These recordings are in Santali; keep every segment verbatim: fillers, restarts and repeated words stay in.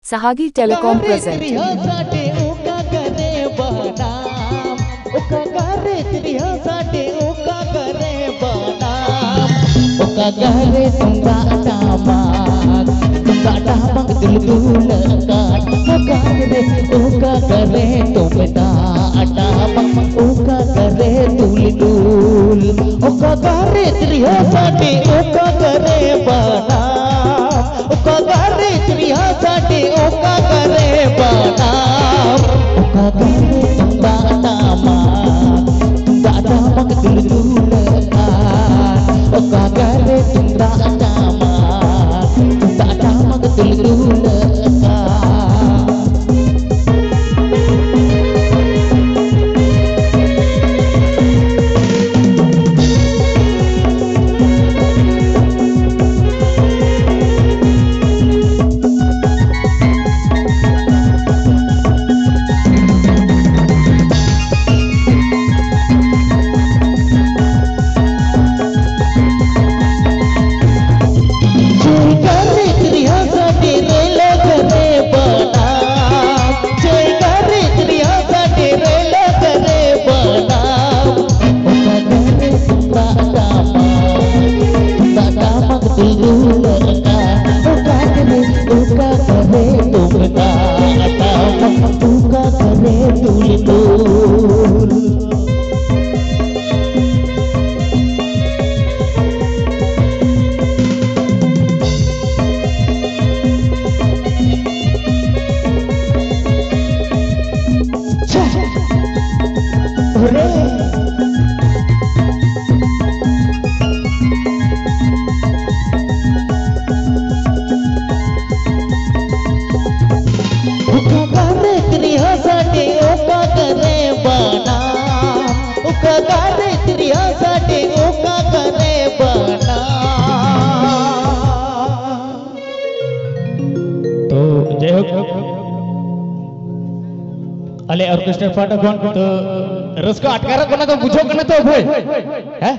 Sahagi Telecom present. ᱚᱠᱟ ᱜᱟᱨᱮ ᱛᱤᱨᱭᱳ ᱥᱟᱰᱮ, ᱚᱠᱟ ᱜᱟᱨᱮ ᱛᱤᱨᱭᱳ ᱥᱟᱰᱮ, ᱚᱠᱟ ᱜᱟᱨᱮ ᱵᱟᱱᱟᱢ, ᱚᱠᱟ ᱜᱟᱨᱮ ᱛᱩᱢᱫᱟᱜ ᱴᱟᱢᱟᱠ, ᱛᱩᱢᱫᱟᱜ ᱴᱟᱢᱟᱠ ᱫᱩᱞᱫᱩᱞ ᱟᱠᱟᱫ, ᱚᱠᱟ ᱜᱟᱨᱮ, ᱚᱠᱟ ᱜᱟᱨᱮ ᱛᱩᱢᱫᱟᱜ ᱴᱟᱢᱟᱠ, ᱚᱠᱟ ᱜᱟᱨᱮ ᱫᱩᱞᱫᱩᱞ, ᱚᱠᱟ ᱜᱟᱨᱮ ᱛᱤᱨᱭᱳ ᱥᱟᱰᱮ, ᱚᱠᱟ ᱜᱟᱨᱮ ᱵᱟᱱᱟᱢ, ᱚᱠᱟ ᱜᱟᱨᱮ ᱛᱤᱨᱭᱳ ᱥᱟᱰᱮ, ᱚᱠᱟ ᱜᱟᱨᱮ ᱵᱟᱱᱟᱢ, ᱚᱠᱟ ᱜᱟᱨᱮ ᱛᱩᱢᱫᱟᱜ ᱴᱟᱢᱟᱠ, ᱛᱩᱢᱫᱟᱜ ᱴᱟᱢᱟᱠ ᱫᱩᱞᱫᱩᱞ ᱟᱠᱟᱱ, ᱚᱠᱟ ᱜᱟᱨᱮ ᱛᱩᱢᱫᱟᱜ ᱴᱟᱢᱟᱠ, ᱛᱩᱢᱫᱟᱜ ᱴᱟᱢᱟᱠ ᱫᱩᱞᱫᱩᱞ ᱟᱠᱟᱱ᱾ ᱡᱟᱭᱜᱟ ᱨᱮ ᱛᱤᱨᱭᱳ ᱥᱟᱰᱮ ᱨᱮ ᱞᱟᱜᱽᱲᱮ ᱵᱟᱱᱟᱢ, ᱡᱟᱭᱜᱟ ᱨᱮ ᱛᱤᱨᱭᱳ ᱥᱟᱰᱮ ᱨᱮ ᱞᱟᱜᱽᱲᱮ ᱵᱟᱱᱟᱢ᱾ ᱚᱠᱟ ᱜᱟᱨᱮ ᱛᱩᱢᱫᱟᱜ ᱴᱟᱢᱟᱠ, ᱛᱩᱢᱫᱟᱜ ᱴᱟᱢᱟᱠ ᱫᱩᱞᱫᱩᱞ ᱟᱠᱟᱱ᱾ ᱚᱠᱟ ᱜᱟᱨᱮ, ᱚᱠᱟ ᱜᱟᱨᱮ ᱛᱩᱢᱫᱟᱜ ᱴᱟᱢᱟᱠ, ᱚᱠᱟ ᱜᱟᱨᱮ ᱫᱩᱞᱫᱩᱞ᱾ ᱚᱠᱟ ᱜᱟᱨᱮ ᱛᱤᱨᱭᱳ ᱥᱟᱰᱮ, ᱚᱠᱟ ᱜᱟᱨᱮ ᱵᱟᱱᱟᱢ, ᱚᱠᱟ ᱜᱟᱨᱮ ᱛᱤᱨᱭᱳ ᱥᱟᱰᱮ, ᱚᱠᱟ ᱜᱟᱨᱮ ᱵᱟᱱᱟᱢ᱾ ᱛᱚ, ᱡᱟᱭᱦᱳᱠ, ᱟᱞᱮ ᱚᱨᱠᱮᱥᱴᱨᱟ ᱯᱟᱦᱴᱟ ᱠᱷᱚᱱ ᱛᱚ ᱨᱟᱹᱥᱠᱟᱹ ᱟᱴᱠᱟᱨᱚᱜ ᱠᱟᱱᱟ ᱛᱚ, ᱵᱩᱡᱷᱟᱹᱜ ᱠᱟᱱᱟ ᱛᱚ ᱵᱷᱟᱹᱭ? ᱦᱮᱸ?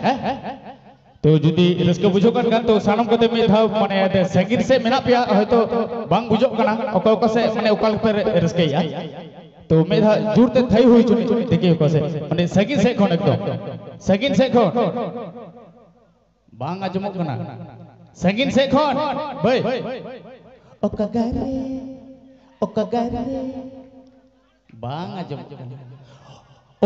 ᱛᱚ ᱡᱩᱫᱤ ᱨᱟᱹᱥᱠᱟᱹ ᱵᱩᱡᱷᱟᱹᱜ ᱠᱟᱱ ᱠᱷᱟᱱ, ᱛᱚ ᱥᱟᱱᱟᱢ ᱠᱚᱛᱮ ᱢᱤᱫ ᱫᱷᱟᱣ, ᱢᱟᱱᱮ, ᱥᱟᱺᱜᱤᱧ ᱥᱮᱫ ᱢᱮᱱᱟᱜ ᱯᱮᱭᱟ, ᱦᱚᱭᱛᱚ ᱵᱟᱝ ᱵᱩᱡᱷᱟᱹᱜ ᱠᱟᱱᱟ ᱚᱠᱟ ᱚᱠᱟ ᱥᱮᱫ, ᱢᱟᱱᱮ, ᱚᱠᱟ ᱞᱮᱠᱟ ᱯᱮ ᱨᱟᱹᱥᱠᱟᱹᱭᱮᱫᱼᱟ᱾ ᱛᱚ ᱢᱤᱫ ᱫᱷᱟᱣ ᱡᱳᱨ ᱛᱮ ᱛᱷᱟᱭᱳ ᱦᱩᱭ ᱦᱚᱪᱚ ᱱᱤᱡ, ᱫᱮᱠᱷᱤ ᱚᱠᱟ ᱥᱮᱫ, ᱢᱟᱱᱮ, ᱥᱟᱺᱜᱤᱧ ᱥᱮᱫ ᱠᱷᱚᱱ, ᱮᱠᱫᱚᱢ ᱥᱟᱺᱜᱤᱧ ᱥᱮᱫ ᱠᱷᱚᱱ᱾ ᱵᱟᱝ ᱟᱸᱡᱚᱢᱚᱜ ᱠᱟᱱᱟ᱾ ᱥᱟᱺᱜᱤᱧ ᱥᱮᱫ ᱠᱷᱚᱱ, ᱵᱷᱟᱹᱭ᱾ ᱚᱠᱟ ᱜᱟᱨᱮ, ᱚᱠᱟ ᱜᱟᱨᱮ᱾ ᱵᱟᱝ ᱟᱸᱡᱚᱢᱚᱜ ᱠᱟᱱᱟ᱾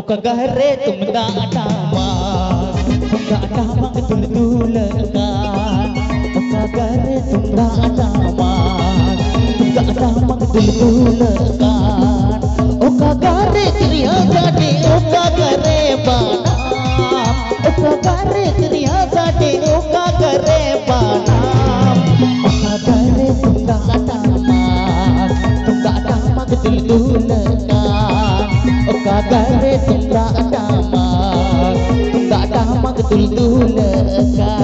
ᱚᱠᱟ ᱜᱟᱨᱮ ᱛᱩᱢᱫᱟᱜ ᱴᱟᱢᱟᱠ, ᱛᱩᱢᱫᱟᱜ ᱴᱟᱢᱟᱠ ᱫᱩᱞᱫᱩᱞ ᱟᱠᱟᱱ᱾ ᱚᱠᱟ ᱜᱟᱨᱮ ᱛᱩᱢᱫᱟᱜ ᱴᱟᱢᱟᱠ, ᱛᱩᱢᱫᱟᱜ ᱴᱟᱢᱟᱠ ᱫᱩᱞᱫᱩᱞ ᱟᱠᱟᱱ᱾ ᱚᱠᱟ ᱜᱟᱨᱮ ᱛᱤᱨᱭᱳ ᱥᱟᱰᱮ, ᱚᱠᱟ ᱜᱟᱨᱮ ᱵᱟᱱᱟᱢ᱾ ᱚᱠᱟ ᱜᱟᱨᱮ ᱛᱤᱨᱭᱳ ᱥᱟᱰᱮ, ᱚᱠᱟ ᱜᱟᱨᱮ ᱵᱟᱱᱟᱢ᱾ ᱚᱠᱟ ᱜᱟᱨᱮ ᱛᱩᱢᱫᱟᱜ ᱴᱟᱢᱟᱠ, ᱛᱩᱢᱫᱟᱜ ᱴᱟᱢᱟᱠ ᱫᱩᱞᱫᱩᱞ ᱟᱠᱟᱱ᱾ ᱚᱠᱟ ᱜᱟᱨᱮ ᱛᱩᱢᱫᱟᱜ ᱴᱟᱢᱟᱠ, ᱛᱩᱢᱫᱟᱜ ᱴᱟᱢᱟᱠ ᱫᱩᱞᱫᱩᱞ ᱟᱠᱟᱱ᱾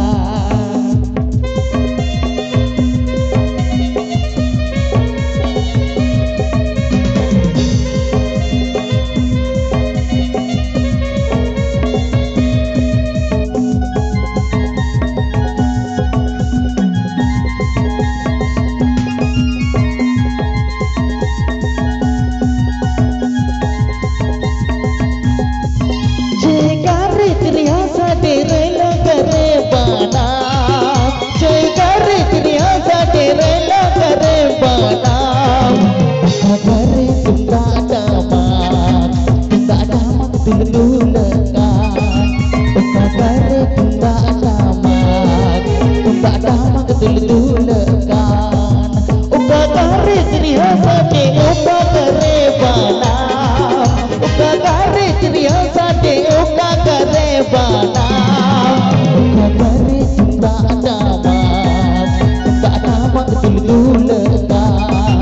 ᱡᱮ ᱜᱟᱨᱮ ᱛᱤᱨᱭᱳ ᱥᱟᱰᱮ ᱨᱮ ᱞᱟᱜᱽ ᱨᱮ ᱵᱟᱱᱟᱢ, ᱡᱮ ᱜᱟᱨᱮ ᱛᱤᱨᱭᱳ ᱥᱟᱰᱮ ᱨᱮ ᱞᱟᱜᱽ ᱨᱮ ᱵᱟᱱᱟᱢ᱾ ᱚᱠᱟ ᱜᱟᱨᱮ ᱛᱩᱢᱫᱟᱜ ᱴᱟᱢᱟᱠ, ᱛᱩᱢᱫᱟᱜ ᱴᱟᱢᱟᱠ ᱫᱩᱞᱫᱩᱞ ᱟᱠᱟᱱ᱾ ᱚᱠᱟ ᱜᱟᱨᱮ ᱛᱩᱢᱫᱟᱜ ᱴᱟᱢᱟᱠ, ᱛᱩᱢᱫᱟᱜ ᱴᱟᱢᱟᱠ ᱫᱩᱞᱫᱩᱞ ᱟᱠᱟᱱ᱾ ᱚᱠᱟ ᱜᱟᱨᱮ ᱛᱤᱨᱭᱳ ᱥᱟᱰᱮ, ᱚᱠᱟ ᱜᱟᱨᱮ ᱵᱟᱱᱟᱢ᱾ ᱚᱠᱟ ᱜᱟᱨᱮ ᱛᱤᱨᱭᱳ ᱥᱟᱰᱮ, ᱚᱠᱟ ᱜᱟᱨᱮ ᱵᱟᱱᱟᱢ᱾ ᱚᱠᱟ ᱜᱟᱨᱮ ᱛᱩᱢᱫᱟᱜ ᱴᱟᱢᱟᱠ, ᱛᱩᱢᱫᱟᱜ ᱴᱟᱢᱟᱠ ᱫᱩᱞᱫᱩᱞ ᱟᱠᱟᱱ᱾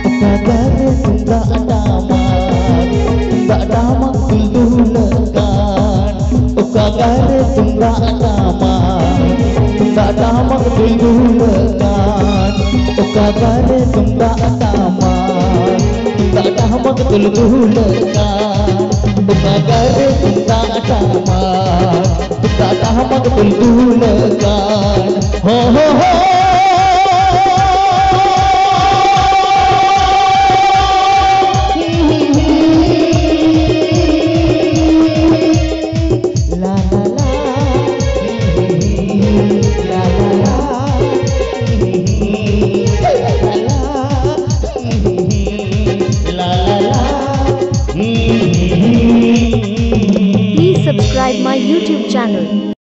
ᱚᱠᱟ ᱜᱟᱨᱮ ᱛᱩᱢᱫᱟᱜ ᱴᱟᱢᱟᱠ, ᱛᱩᱢᱫᱟᱜ ᱴᱟᱢᱟᱠ ᱫᱩᱞᱫᱩᱞ ᱟᱠᱟᱱ᱾ ᱚᱠᱟ ᱜᱟᱨᱮ ᱛᱩᱢᱫᱟᱜ ᱴᱟᱢᱟᱠ, ᱛᱩᱢᱫᱟᱜ ᱴᱟᱢᱟᱠ ᱫᱩᱞᱫᱩᱞ ᱟᱠᱟᱱ᱾ ᱚᱠᱟ ᱜᱟᱨᱮ ᱛᱩᱢᱫᱟᱜ ᱴᱟᱢᱟᱠ, ᱛᱩᱢᱫᱟᱜ ᱴᱟᱢᱟᱠ ᱫᱩᱞ ᱫᱩᱞ ᱠᱟᱱ, ᱚᱠᱟ ᱜᱟᱨ ᱛᱩᱢᱫᱟᱜ ᱴᱟᱢᱟᱠ, ᱛᱩᱢᱫᱟᱜ ᱴᱟᱢᱟᱠ ᱫᱩᱞ ᱫᱩᱞ ᱠᱟᱱ᱾ ᱦᱚ ᱦᱚ ᱦᱚ᱾ La la la, la la la, la la la, la la la. Please subscribe my YouTube channel.